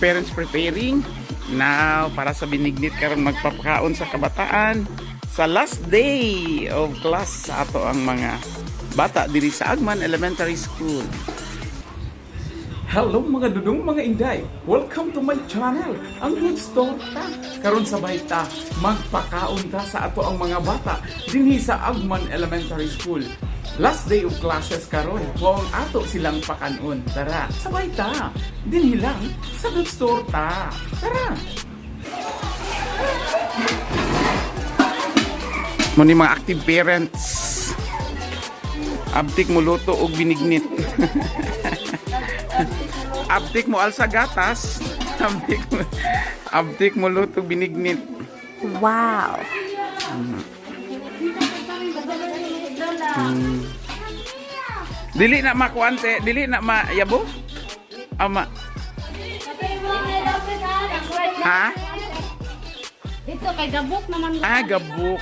Parents preparing now para sa binignit karon, magpapakaon sa kabataan sa last day of class sa ato ang mga bata diri sa Agman Elementary School. Hello, mga dudong, mga inday! Welcome to my channel, ang Good Torta. Karon sabay ta magpakaon ta sa ato ang mga bata dinhi sa Agman Elementary School. Last day of classes karon, mao ang ato silang pakanon. Tara, sabay ta. Dinhi lang sa Good Torta. Tara! Mao ni mga active parents. Abtik mo luto og binignit. Abtik mo alsa gatas. Abtik mo luto binignit. Wow. Dili na makuante, dili na mayabo. Ama. Ha? Dito kay gabok naman. Ah, gabuk.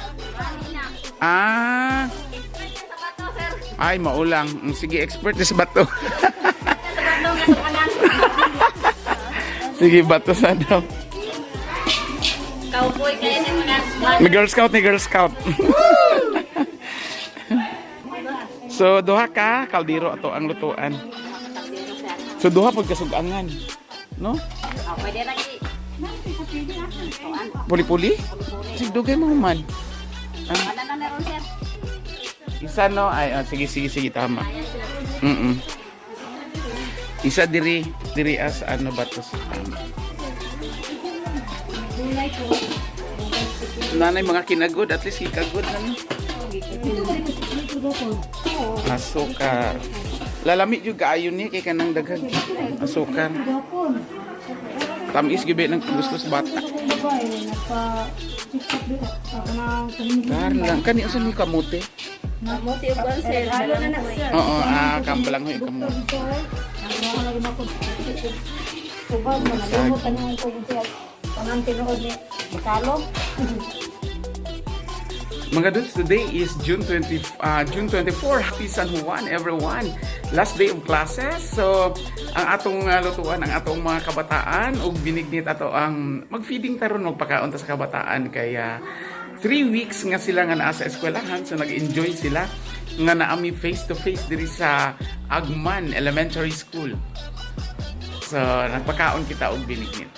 Ah. Ay, maulang. Sige, expert is bato. Sige, bato sa daw. Cowboy kayo ni mga May Girl Scout ni Girl Scout. So duha ka kaldero ato ang lutuan. So duha pud kasugangan. No? Oh, pwede lagi. Puli-puli? Sige, dugay mo man. Wala na meron, sir. Isa, no? Ay, ah, sige sige sige, tama. Isa diri diri as ano ba to sa tama. Nanay mga kinagod, at least hikagod na, no. Asukar. Lalami jud kaayo ni kay kanang daghang asukar. Tamis gyud ng gusto sa bata. Karlang kani unsa ni kamote? Kamote ug kuan, sir. Halo na na, sir. Oo, ah, kambalang hoy kamote. Mga dudes, today is June 20, June 24. Happy San Juan, everyone. Last day of classes. So, ang atong lutuan, ang atong mga kabataan, ug binignit ato ang mag-feeding taron, magpakaon ta sa kabataan kaya 3 weeks nga sila nga naa sa eskwelahan, so nag-enjoy sila nga naami face to face diri sa Agman Elementary School. So, nagpakaon kita og binignit.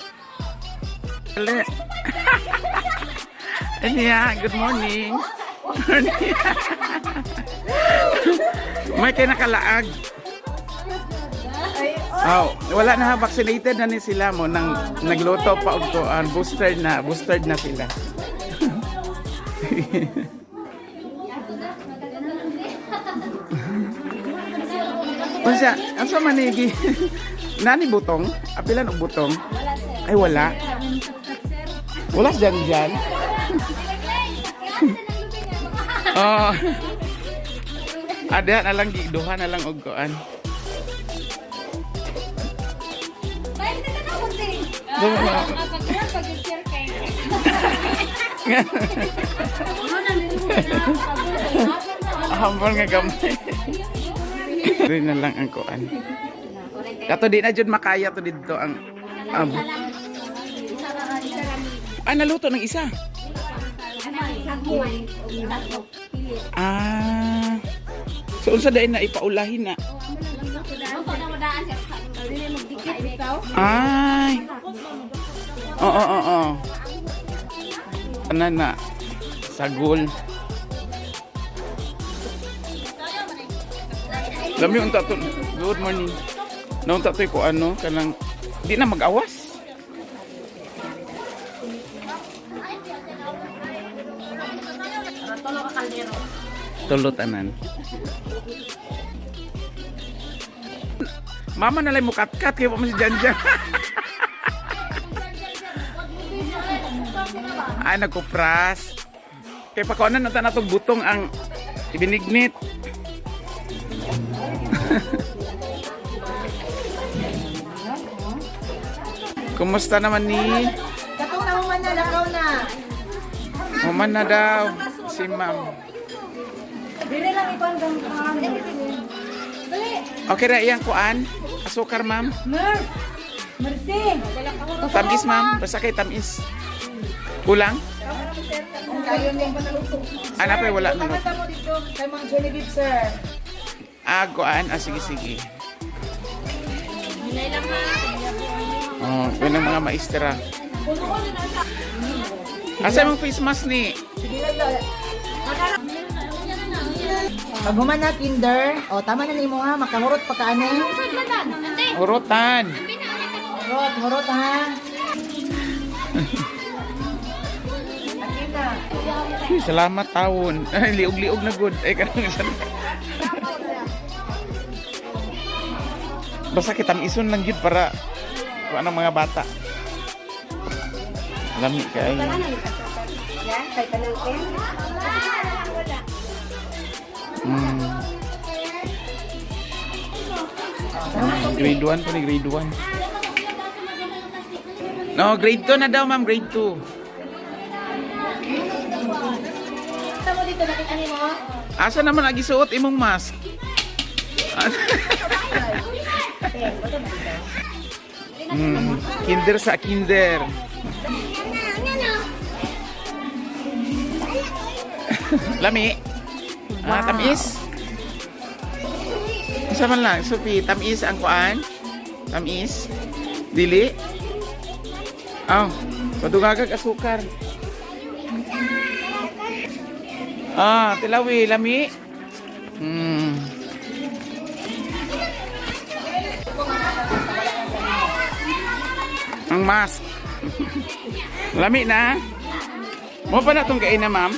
Anya, good morning. Morning. May kay nakalaag. Oh, wala na, vaccinated na ni sila mo nang nagluto pa og kuan, booster na sila. Unsa, unsa man ni nani butong? Apilan og butong? Ay, wala. Wala dyan dyan. Oh. Ada na lang, duha na lang og kuan. Hambal nga gamay. Dili na lang ang kuan. Kato di na jud makaya to didto ang Ah, naluto ng isa. Ah. So unsa dai na ipaulahin na? Ay. Oo. Ano na? Sagol. Lami unta to. Good morning. Naunta to ko ano kanang di na mag-awas. Tulo ka kaldero. Tulo tanan. Mama na lang mo katkat kay pa man si Janjan. Ay, nagkupras. Kay pakuanan na ta natong butong ang ibinignit. Kumusta naman ni? Katong nahuman na, lakaw na. Human na daw si ma'am. Dili lang ikuan kang Okay ra iyang kuan? Asukar, ma'am? Nerf. Mercy. Tamis, ma'am. Basta kay tamis. Kulang? Kayo niyang panaluto. Ana pa, wala na. Tama mo dito kay Ma'am Genevieve, sir. Ah, goan. Ah, sige, sige. Oh, yun ang mga maestra. Asa imong face mask ni? Sige lang daw. Pag human na kinder, o tama na nimo ha, makahurot pa ka ani. Urutan. Hurot, hurot ha. Akina. Uy, salamat tawon. Ay, liog-liog na good. Ay, kanang basta kita ison lang yun para kung anong mga bata. Lami kay. Yan, kay kanang Ken. Grade 1 pa ni grade 1. No, grade 2 na daw, ma'am, grade 2. Tama dito nakita nimo. Asa naman agi suot imong mask? Kinder sa kinder. Lami. Ah, tamis. Isa man lang, Sophie, tamis ang kuan? Tamis? Dili? Oh, padungagag asukar. Ah, tilawi, lami. Ang mask. Lami na. Mo pa na tong kain na, ma'am?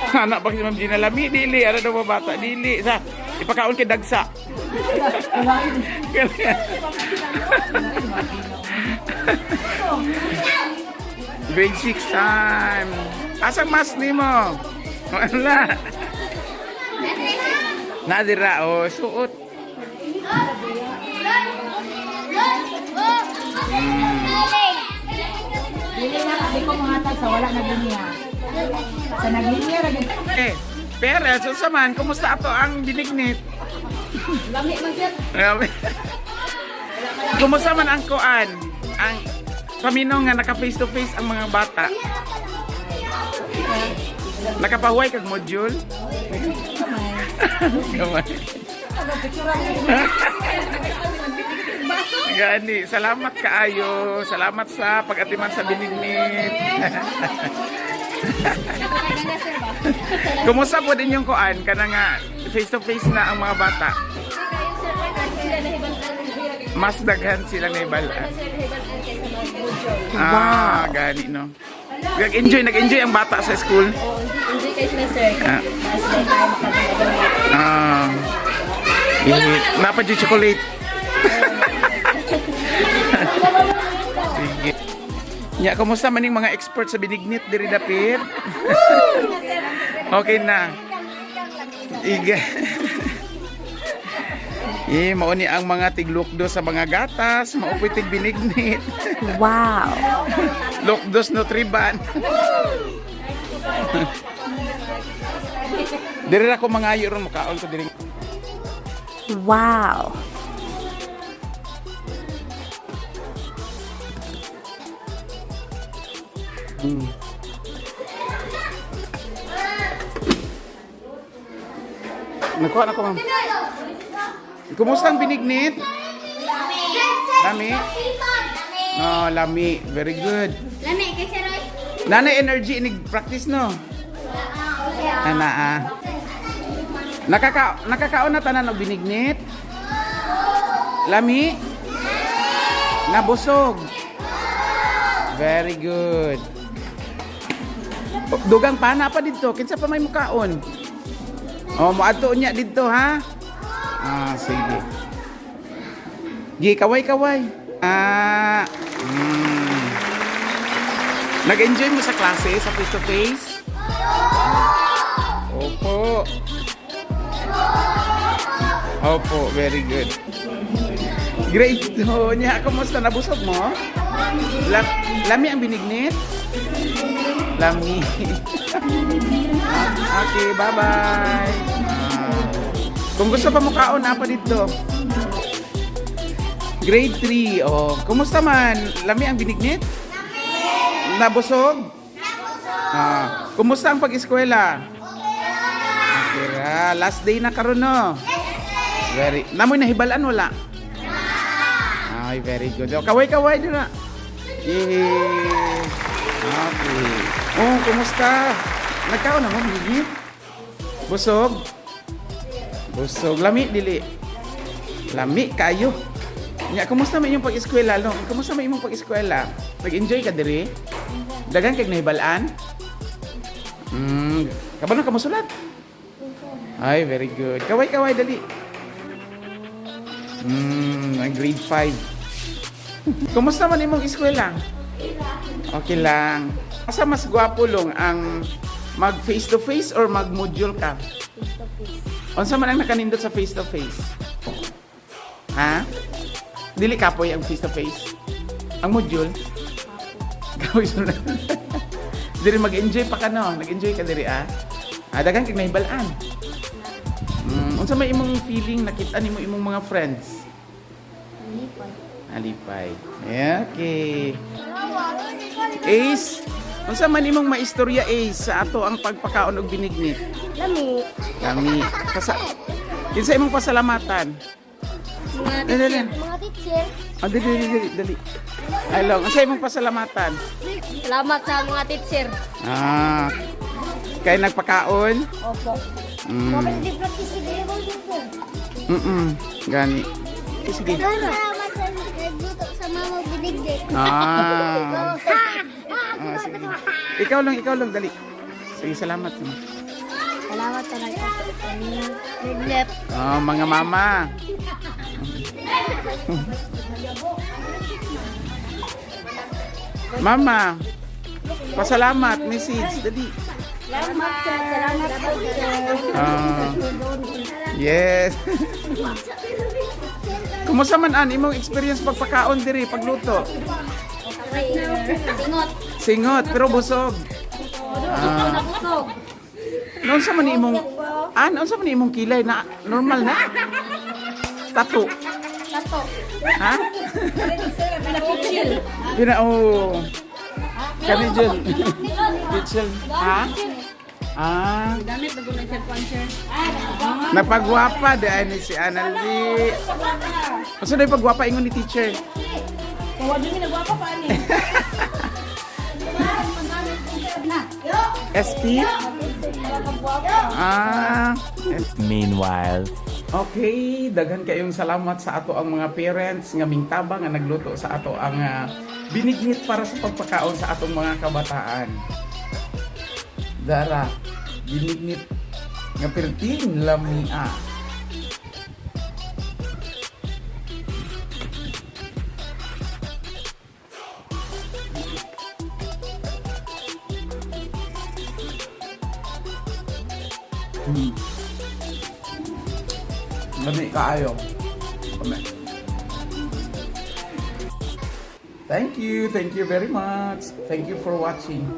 Anak ba si Ma'am Gina? Lami, dili. Ano daw ba bata? Dili. Sa, ipakaon kay dagsa. Grade 6 time. Asang mask ni mo? Wala. Nadira, oh, suot. Dili na di ko muhatag sa wala naglinya. Sa naglinya ra gyud. Eh, pero so man, kumusta ato ang binignit? Lami man, sir. Grabe. Kumusta man ang kuan? Ang paminaw nga naka face to face ang mga bata. Nakapahuway kag module? Gamay. Gani, salamat kaayo. Salamat sa pag-atiman sa binignit. Kumusta po din yung kuan? Kana nga face to face na ang mga bata. Mas daghan sila na ibalaan. Ah, gani no. Nag-enjoy, nag-enjoy ang bata sa school. Enjoy kayo sila, sir. Ah. Mas tayo makaganda. Ah. Eh, napa yung chocolate. Sige. Nya, kumusta man yung mga expert sa binignit diri dapit? Okay na. Iga. Eh, mao ni ang mga tiglukdo sa mga gatas, mao po'y tig binignit. Wow. Lukdos Nutriban. Diri ra ko mangayo ron makaon ko diri. Wow. Nakuha na ko, ma'am. Kumusta ang binignit? Lami? No, lami. Very good. Lami kay Sir Roy. Nanay energy inig practice no. Ana ah. Nakakaon na tanan og binignit? Lami? Nabusog. Very good. Dugang pana pa didto, kinsa pa may mukaon? Oh, moadto niya didto ha. Ah, sige. Gi kaway-kaway. Ah. Nag-enjoy mo sa klase, sa face to face? Opo. Opo, very good. Great. Oh, niya, kumusta? Nabusog mo? Lami ang binignit? Lami. Okay, bye-bye. Ah. Kung gusto pa mo kaon, apa dito. Grade 3. Oh, kumusta man? Lami ang binignit? Nabusog? Ah, kumusta ang pag-eskwela? Okay ra. Last day na karon, no? Very. Namoy nahibalan, wala? Ay, very good. Oh, kaway-kaway dira. Yay! Okay. Oh, kumusta? Nagkaon na mo, binignit? Busog? Busog. Lami, dili. Lami kayo. Nya, kumusta man inyong pag-eskwela, no? Kumusta man imong pag-eskwela? Nag-enjoy ka diri? Dagan kag nahibalaan? Kabalo ka mosulat? Ay, very good. Kaway kaway, dali. Ang grade 5. Kumusta man imong eskwela? Okay lang. Asa mas gwapo, long, ang mag face to face or mag module ka? Face to face. Unsa man ang nakanindot sa face to face? Ha? Dili kapoy ang face to face. Ang module? Kapoy sunod. Diri mag-enjoy pa ka, no? Nag-enjoy ka diri, ah. Ah, daghan kag nahibalaan. Unsa may imong feeling nakita nimo imong mga friends? Lipad. Alipay. Okay. Ace, unsa man imong maistorya, Ace, sa ato ang pagpakaon og binignit? Lami. Kami. Kinsa imong pasalamatan? Mga Dali, dali. teacher. Mga teacher. Oh, dali, dali, dali, dali. Ay, long. Unsa imong pasalamatan? Salamat sa mga teacher. Ah. Kay nagpakaon? Opo. Di practice si Gani. Eh, sige. Salamat sa nagluto sa mama binigay. Ah. Ah, sige. Ikaw lang, dali. Sige, salamat. Salamat talaga. Naglep. Oh, mga mama. Mama, pasalamat, message, dali. Salamat sir. Salamat po sir. Ah. Yes. Kumusta man an imong experience pagpakaon diri pagluto? Singot. Singot pero busog. Ah. Busog. Noon sa man imong an unsa man imong kilay na normal na? Tato. Tato. Ha? Pinakichil. Pina, oh. Kami dyan. Kitchen. Ha? Ah. Gamit na gulay sir sir. Napagwapa dahil ni si Analdi. Unsa day pagwapa ingon ni teacher? Kawa dun ni nagwapa pa ani. SP? Ah. Meanwhile. Okay, daghan kayong salamat sa ato ang mga parents nga mingtabang nga nagluto sa ato ang binignit para sa pagpakaon sa atong mga kabataan. Dara, binignit nga perting lamia. Lami kaayo. Lami. Thank you. Thank you very much. Thank you for watching.